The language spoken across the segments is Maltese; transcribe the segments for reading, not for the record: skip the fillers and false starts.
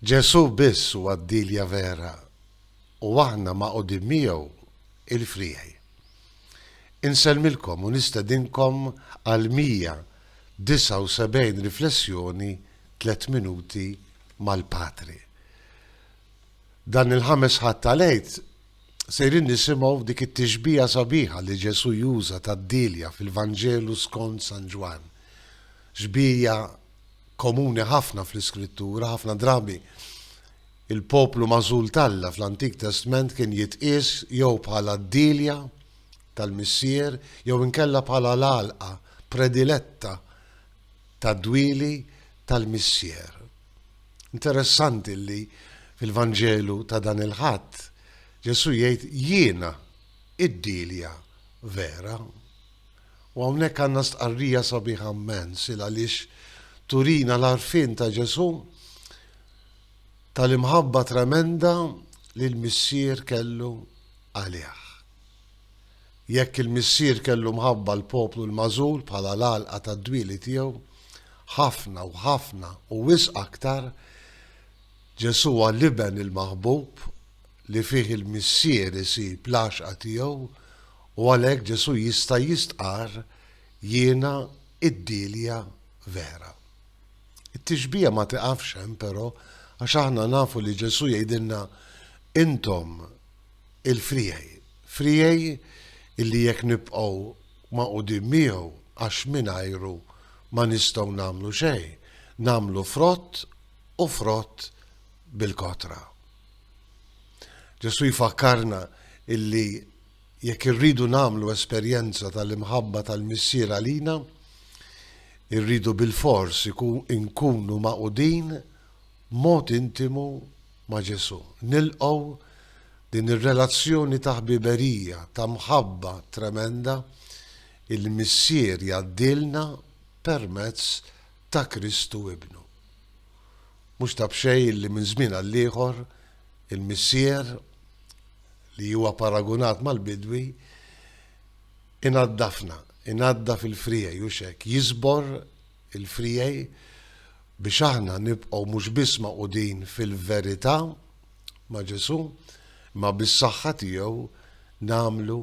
Ġesù biss huwa d-dielja vera u aħna magħqudin miegħu il-friegħi. Insellmilkom u nistedinkom għal 179 riflessjoni Tlett Minuti mal-Patri. Dan il-ħames Ħadd tal-Għid sejrin nisimgħu dik it-tixbiha sabiħa li Ġesù juża tad-dielja fil-Vanġelu skont San Ġwann. Xbieha komuni ħafna fl-Iskrittura, ħafna drabi il-poplu magħżul t'Alla fl-Antik Testment kien jitqies jew bħala d-dielja tal-Missier jew inkella bħala l-għalqa prediletta tad-dwieli tal-Missier. Interessanti li fil-Vanġelu ta' dan il-Ħadd Ġesù jgħid jiena id-dielja vera. U hawnhekk għandna stqarrija sabiħa mmens il għaliex turina l-għarfien ta' Ġesù tal-imħabba tremenda li l-Missier kellu għalih. Jekk il-Missier kellu mħabba l-poplu l-magħżul bħala l-għalqa tad-dwieli tiegħu, ħafna u ħafna u wisq aktar, Ġesù huwa l-Iben il-maħbub li fih il-Missier isib l-għaxqa tiegħu u għalhekk Ġesù jista' jistqarr, Jiena d-dielja vera. It-tixbiha ma tiqafx hemm però għax aħna nafu li Ġesù jgħidilna intom il-friegħi, friegħi illi jekk nibqgħu magħqudin miegħu għax mingħajru ma nistgħu nagħmlu xejn, nagħmlu frott u frott bil-kotra. Ġesù jfakkarna illi jekk irridu nagħmlu esperjenza tal-imħabba tal-Missier għalina, irridu bilfors inkunu magħqudin b'mod intimu ma' Ġesù. Nilqgħu din ir-relazzjoni ta' ħbiberija, ta' mħabba tremenda il-Missier jgħaddilna permezz ta' Kristu Ibnu. Mhux ta' b'xejn li minn żmien għall-ieħor il-Missier, li huwa paragunat mal-bidwi, inaddafna, inaddaf il-friegħi, hux hekk, jiżbor il-friegħi biex aħna nibqgħu mhux biss magħqudin fil-verità ma' Ġesù, imma bis-saħħa tiegħu nagħmlu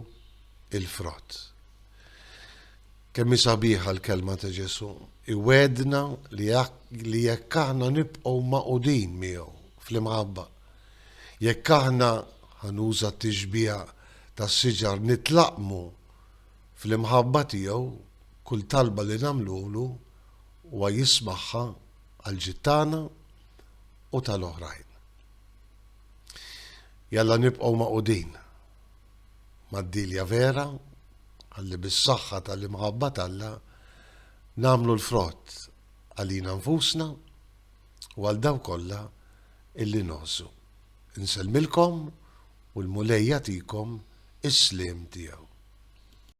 l-frott. Kemm hi sabiħa l-kelma ta' Ġesù! Iwegħedna li jekk aħna nibqgħu magħqudin miegħu fl-imħabba, jekk aħna, ħa nuża t-tixbiha tas-siġar, nitlaqqmu fl-imħabba tiegħu, kull talba li nagħmlulu huwa jismagħha għall-ġid tagħna u tal-oħrajn. Jalla nibqgħu magħqudin mad-dielja vera, Ħalli bis-saħħa tal-imħabba t'Alla nagħmlu l-frott għalina nfusna u għal dawk kollha illi ngħożżu. Insellmilkom u l-Mulej jagħtikom is-sliem tiegħu.